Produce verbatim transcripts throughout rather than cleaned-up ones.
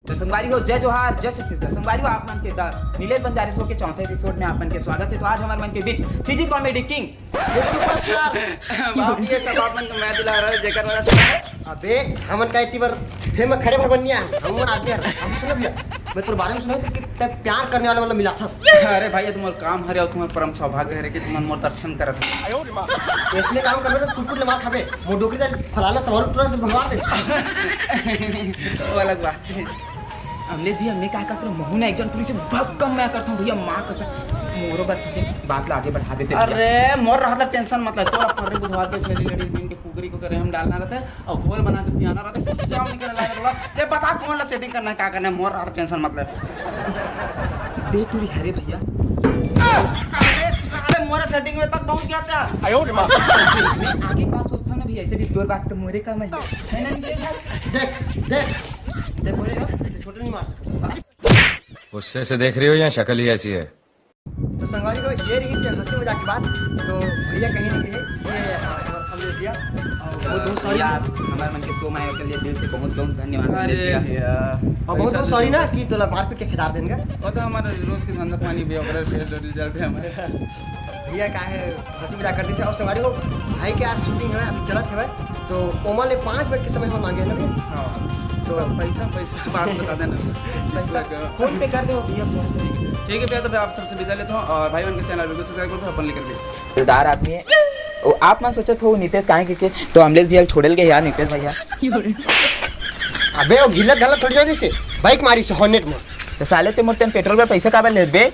तो संगवारी हो, जय जोहार, जय छत्तीसगढ़। संगवारी हो, आप मन के द नीलेश बंजारे शो के चौथे एपिसोड में आप मन के स्वागत है। तो आज हमर मन के बीच सीजी कॉमेडी किंग, ये सुपरस्टार। बाप, ये सब आप मन के मैं दिला रहा हूँ, जेकर वाला सब है। अबे, हमन का इतनी बार फेम में खड़े भर बनिया, हम मन आदमी हर। हम सुनो भैया, मैं तेरे बारे में सुना कि तै प्यार करने वाले वाला मिला था। अरे भाई, ये तुम्हारा काम हरे और तुम्हारा परम सौभाग्य हरे कि तुमन मोर दर्शन करत हो। इसने काम करबे तो कुकुर ले मार खाबे। वो डोकरी दे फलाना सवाल उठ रहा है, तू भगवान दे। वो अलग बात है। अमलेश भैया, मैं का करत रहूं, महू ना एक जन टुरी से बहुत कम मैं करत हूं भैया, माँ कसम। मोरो बात, बात ला आगे बढ़ा देते भैया। अरे, मोर रहता टेंशन मत ले, तोरा फर्री बुधवार के छेली लड़ी दिन के कुकरी को करे हम डालना रहता है और घोल बना के पियाना रहता है, कुछ काम नहीं करना है। ये बता कौन ला सेटिंग करना है, क्या करना है, मोर रहता टेंशन मत ले। दे टुरी हरे भैया। अरे साले, मोरे सेटिंग में तक पहुंच गया था। मैं आगे का सोचता हूँ ना भैया, ऐसे भी तोर बात तो मोरे का नहीं है ना, नितेश भाई? देख, देख, देख, बोले हो, तो छोटे नहीं मार सकते। गुस्से से देख रही हो या शक्ल ही ऐसी है? तो संगवारी हो, ये रही से हंसी मजाक की बात। तो भैया कहीं ना कहीं ये, अ, हमने दिया। और बहुत बहुत सॉरी यार, हमारे मन के शो में आए के लिए दिल से बहुत बहुत धन्यवाद अरे भैया। यार। और बहुत बहुत सॉरी ना कि तोला मारपीट के खिताब देंगे। वो तो हमारा रोज के धंधा पानी भी, ओकरे से जो रिजल्ट है हमारे। भैया का है, हंसी मजाक कर देते। और संगवारी हो, भाई के आज शूटिंग है, अभी चलत है, तो ओमा ले पाँच मिनट के समय हम मांगे ना भैया। हाँ। तो पैसा, पैसा बात बता देना। पैसा फोन पे कर दो भैया, फोन पे। ठीक है भैया, तो मैं आप सबसे विदा लेता हूँ और भाई बहन के चैनल बिल्कुल सब्सक्राइब कर दो, अपन लेकर भी। दिलदार आदमी है। वो आप मन सोचत हो नितेश काहे के, के तो अमलेश भैया छोड़े लगे यार नितेश भैया। अबे वो गिलत गलत थोड़ी रही से, बाइक मारी से हॉर्नेट में। तो साले ते मोर तेन पेट्रोल पर पैसा काबर लेत बे?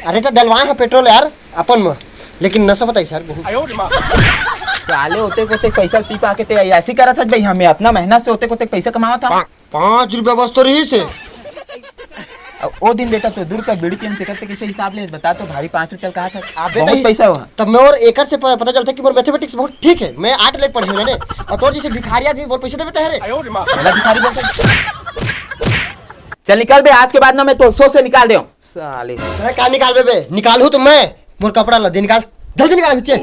अरे तो डलवाए हैं पेट्रोल यार अपन में, लेकिन नशा बताई सर बहुत। साले होते कोते पैसा पी पा के ते ऐसी करत हस भाई, हमें इतना मेहनत से होते कोते पैसा कमावत था। पाँच रुपया बस तो रही से। अब ओ दिन बेटा तो दू रुपया बीड़ी पीन ते करते कैसे हिसाब ले बता तो भाई, पाँच रुपया कहा था। अबे बहुत नहीं, पैसा हुआ। तब मैं और एकर से प-, पता चलता कि मोर मैथमेटिक्स बहुत ठीक है, मैं आठ ले पढ़े हूँ जाने, और तोर जैसे भिखारिया भी मोर पैसे देवे ते रे। साला भिखारी बोलते। चल निकल बे, आज के बाद ना मैं तो शो से निकाल दे हूँ। साले। मैं का निकालबे बे? निकालहूँ तो मैं। मोर कपड़ा ला दे निकाल। जल्दी निकाल पीछे।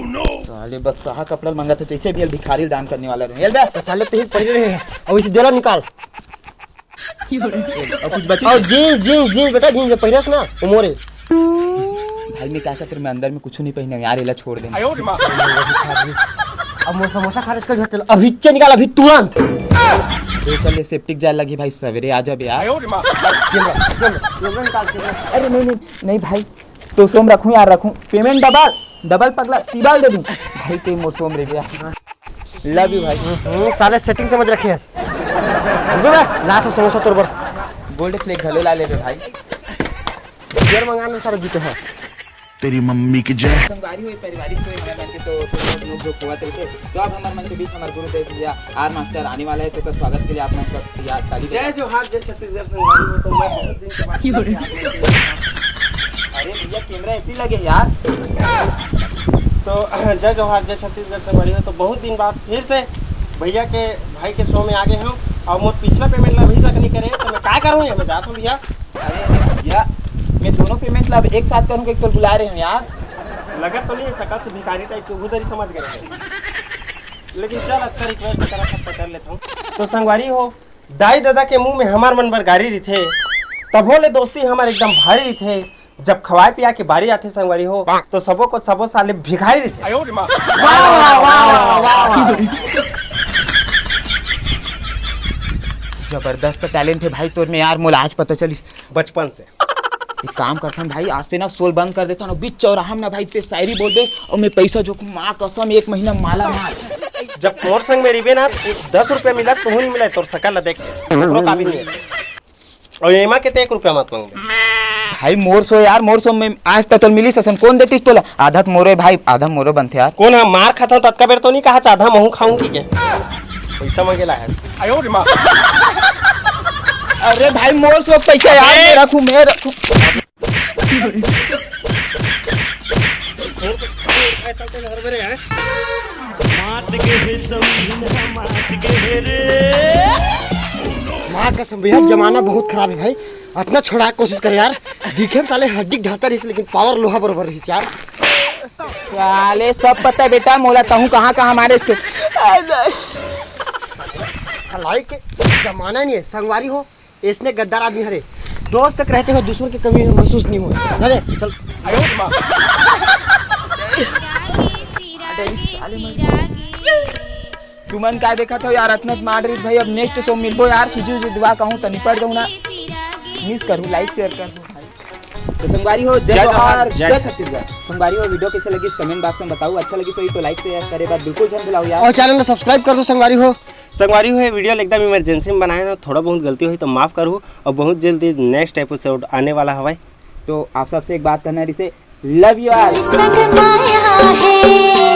साले बदसाहा कपड़ा मांगा था, जैसे भी भिखारी दान करने वाला रहूं। ये ले बे। तो साले तेही पहले रहे हैं। अब इसे देला निकाल। अब कुछ बची? और जींस, जींस, जींस बेटा, जींस जो पहिरस ना, वो मोरे। भाई मैं क्या कहते, मैं अंदर में कुछ नहीं पहने यार, एला छोड़ देना। अब मोर समोसा खा रहे, अभी चल निकाल, अभी तुरंत। ये कल ये सेप्टिक जाए लगी भाई, सवेरे आ जाबे यार। कैमरा, कैमरा, कैमरा निकाल, कैमरा। अरे नहीं, नहीं, नहीं भाई, तो सोम रखूं यार, रखूं। पेमेंट डबल, डबल पगला, टिबल दे दूं। भाई, ते मोर सोम रे भैया। लव यू भाई। हम्म, साले सेटिंग समझ रखे हैं। रुको बे, ला तो समोसा तोर बर। गोल्ड फ्लेक घलो ला लेबे भाई। बियर मंगा ले सारे जूते हैं। तेरी मम्मी की जय। संगवारी हो, पारिवारिक से हमारे मन के तो, तो नोक झोंक हुआ तरीके। तो अब हमारे मन के बीच हमारे गुरुदेव भैया आर मास्टर आने वाला है, तो ओकर स्वागत के लिए आप मन सब यार ताली बजाओ। जय जोहार, जय छत्तीसगढ़ संगवारी हो। तो मैं बहुत दिन के बाद फिर से आप लोगों के बीच में। अरे भैया, कैमरा इतनी लगे यार। तो जय जोहार, जय छत्तीसगढ़ संगवारी हो। तो बहुत दिन बाद फिर से भैया के भाई के शो में आ गए हूँ और मोर पिछला पेमेंट ला अभी तक नहीं करे, तो मैं क्या करूँ? ये मैं जाता हूँ भैया। अरे भैया, मैं दोनों पेमेंट ला अब एक साथ करूँ, एक तो बुला रहे हूँ यार। लगत तो नहीं है, सकल से भिखारी टाइप के उधर ही समझ गए हैं। लेकिन चल, अच्छा रिक्वेस्ट करा, सब तो कर लेता हूँ। तो संगवारी हो, दाई ददा के मुंह में हमार मन बर गारी रहिथे, तभो ले दोस्ती हमार एकदम भारी रहिथे। जब खवाए पिया के बारी आथे संगवारी हो, तो सबो को सबो साले भिखारी रहिथे। वाह, वाह, वाह, वाह, वाह। जबरदस्त टैलेंट है भाई तोर में यार, मोला आज पता चलिस। बचपन से। एक काम करथन भाई, आज से ना शो ल बंद कर देथन, अउ बीच चौराहा में ना भाई ते शायरी बोल दे, अउ मैं पैसा जोखूं, माँ कसम, एक महीना माला माल। जब मोर संग में रहिबे ना, एक दस रुपया मिला, तुहू नहीं मिला, तोर सकल ला देख, ओकरो काबिल नहीं है। अउ एमा के ते एक रुपया मत मांगबे। भाई मोर शो यार, मोर शो में आज तक तो मिलिस असन, कौन देतिस तोला? आधा तो मोरे भाई, आधा मोरो बनथे यार। कौन है? मार खाता हूँ, ततका बेर तो नहीं कहा आधा महू खाऊं कि के? पैसा मांगे ला है। अरे भाई, मोर शो पैसा यार, अबे! मैं रखूं, मैं रखूं। मात के हे समझी ना, मात के हे रे। माँ कसम भैया, जमाना बहुत खराब है भाई। इतना छोड़ा कोशिश करे यार, दिखे में साले हड्डी के ढांचा रहिस, लेकिन पावर लोहा बरोबर रहिस यार। साले सब पता है बेटा, मोला तहूँ कहाँ कहाँ मारे थे। हलाई के जमाना नहीं है, संगवारी हो, इसने गद्दार आदमी हरे। दोस्त तक रहते हो, दुश्मन की कमी महसूस नहीं हो। अरे चल। तुमन का देखत हो यार, अतनत मार रही भाई। अब नेक्स्ट शो मिलबो यार, सुजी उजी दुआ कहूँ त निपट जाऊँ ना। मिस करूँ, लाइक शेयर कर दो भाई। तो संगवारी हो, जय जय जोहार, जोहार, जय जय छत्तीसगढ़। संगवारी हो, वीडियो कैसे लगी कमेंट बॉक्स में बताओ, अच्छा लगी तो, तो लाइक शेयर करे बार बिल्कुल झन भुलाओ यार। और चैनल ला सब्सक्राइब कर दो संगवारी हो। संगवारी हो, ये वीडियो ला एकदम इमरजेंसी में बनाए ना, थोड़ा बहुत गलती होही तो माफ करहू, और बहुत जल्दी नेक्स्ट एपिसोड आने वाला हवय। तो आप सबसे एक बात कहना रिसे, लव यू ऑल। संग माया है।